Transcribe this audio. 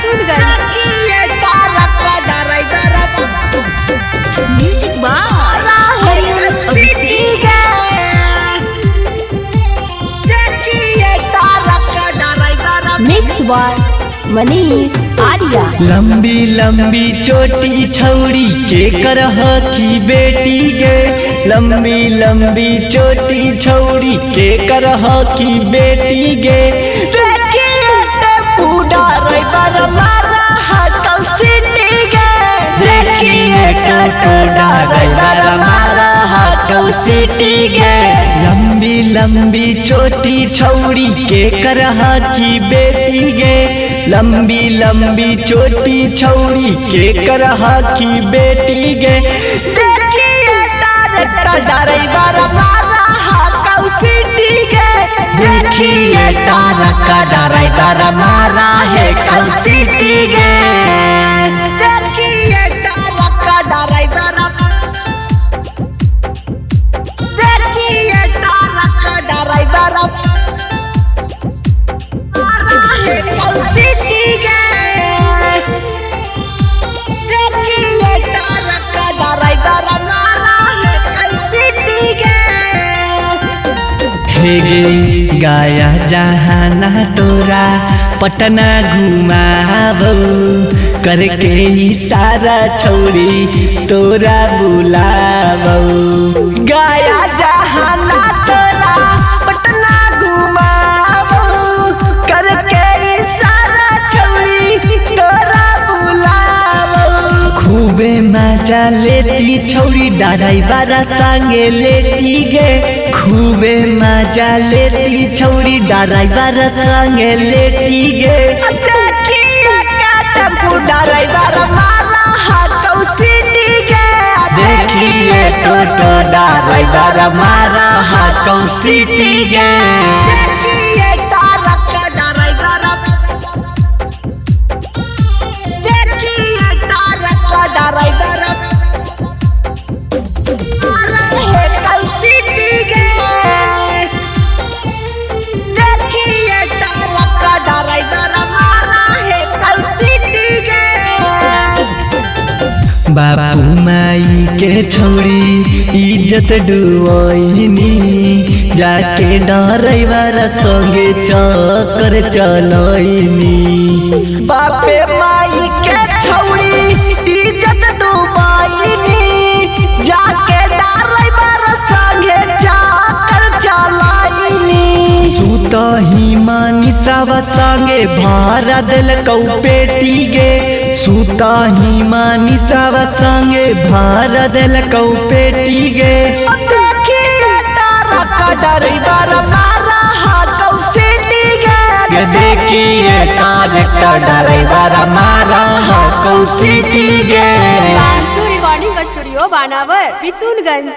Kishoreganj. Music by Hariom Abhishek. Mix by Manish Arya. लंबी लंबी चोटी छौड़ी के करह की बेटी गे, लंबी लंबी चोटी छौड़ी के करह की बेटी गे। देखिए टेम्पू ड्राइवर मारा हकौ सिटी गे, देखिए टोटो ड्राइवर मारा हकौ सिटी गे। लंबी लंबी चोटी छौड़ी के करह की बेटी गे, लंबी लंबी चोटी छौड़ी के करह की बेटी गे। देखिए ड्राइवर मारा हकौ सिटी गे, देखिए ट्रक ड्राइवर मारा है कौ सिटी गे। देखिए ट्रक ड्राइवर, देखिए ट्रक ड्राइवर मारा है कौ सिटी गे, देखिए ट्रक ड्राइवर मारा है कौ सिटी गे। हे गे गाया जहाना तोरा पटना घुमाबौ, करके इशारा छौड़ी तोरा बुलाबौ। गाया जहाना तोरा पटना घुमाबौ, करके इशारा छौड़ी तोरा बुलाबौ। खूबे मजा लेती छौड़ी ड्राइवर संगे लेती गे, खूबे मजा लेती छौड़ी ड्राइवर संगे लेती गे। देखिए का टेम्पू ड्राइवर मारा हकौ सिटी गे, देखिए टोटो ड्राइवर मारा हकौ सिटी गे। देखिए ट्रक ड्राइवर, देखिए ट्रक ड्राइवर मारा है कौ सिटी गे, देखिए ट्रक ड्राइवर मारा है कौ सिटी गे। बाबू माई के छौड़ी इज्जत डुबैनी, जाके ड्राइवर संगे चक्कर चलैनी। बापे माई के छौड़ी इज्जत डुबैनी, जाके ड्राइवर संगे चक्कर चलैनी। सुतही मानिसावा संगे भारा देलकौ पेटी गे, सुतही मानिसावा संगे भारा देलकौ पेटी गे। देखिए ट्रक ड्राइवर मारा हकौ सिटी गे, देखिए ट्रक ड्राइवर मारा हकौ सिटी गे। रिकॉर्डिंग स्टूडियो बानावर किशोरगंज।